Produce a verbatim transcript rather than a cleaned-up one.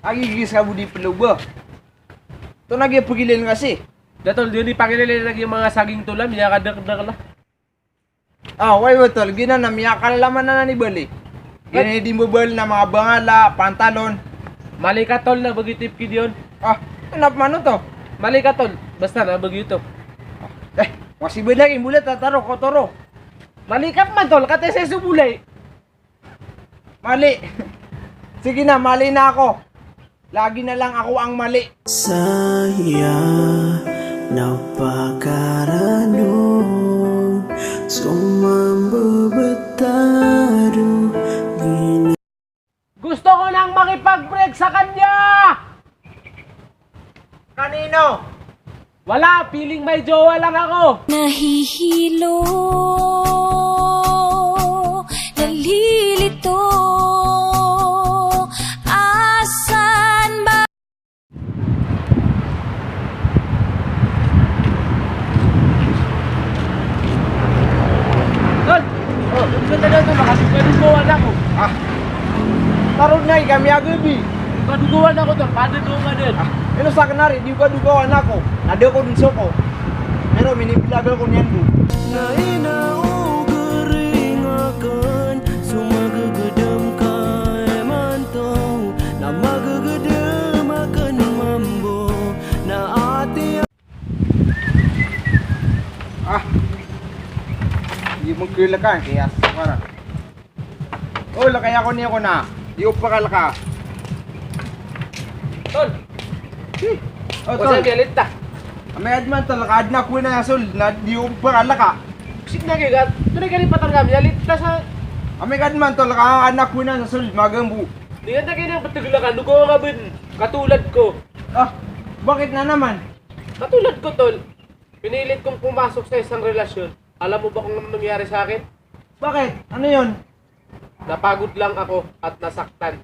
Agigis ka bo di pelo ba. Oto na giya pagilay ngka si. Da tol, di niyo pagilay lagi manga saging tol a miyakadakdakl a. Ah, way ba tol, giyanan na miyakalalaman anan i bali. Giyanan i di mbabali na manga bangala, pantalon. Mali ka tol, na ba giyoto i pkidi on. Ah, anap mano oto? Mali ka tol, basta na ba giyoto. Eh, masi ba lagi mbola tataro ko toro. Mali ka man tol, kataya sa so bolay. Mali. Sige na, mali na ako. Lagi na lang ako ang mali. Saya na pakarano, so mambebetado, gina- Gusto ko nang makipag-break sa kanya! Kanino? Wala, feeling may jowa lang ako. Nahihilo, nalilito, asan ba? Tol! Oh, doon ka na daw, tol. Makadugadugawan ako. Ah. Tarod na, kami agabi. Kadugawan ako, tol. Paano doon ka din? Ah, ino sa akin, ari, di kadugawan ako. Nada ko dun sa ko. Pero minibilagal ko niyan doon. Na ina o garing akan, so magagedem ka imanto, na magagedem akan mambo, na ati Ah. Di mo kilala ka, kaya para. Oh, lakay ako niyo ko na. Di ko pakalaka. Tol. Eh. Oh, wasa tol. Biyalit ta. Amay adman tol, ka adna ko na sol, na di ko pakalaka. Sik na kaya, tunay ka rin patang kami, biyalit ta sa. Amay adman tol, ka adna ko na sol, magambo. Di ka ta kaya nang patiglakan, dugo ka bin, katulad ko. Ah, bakit na naman? Katulad ko, tol. Pinilit kong pumasok sa isang relasyon. Alam mo ba kung ano nangyari sa akin? Bakit? Ano yun? Napagod lang ako at nasaktan.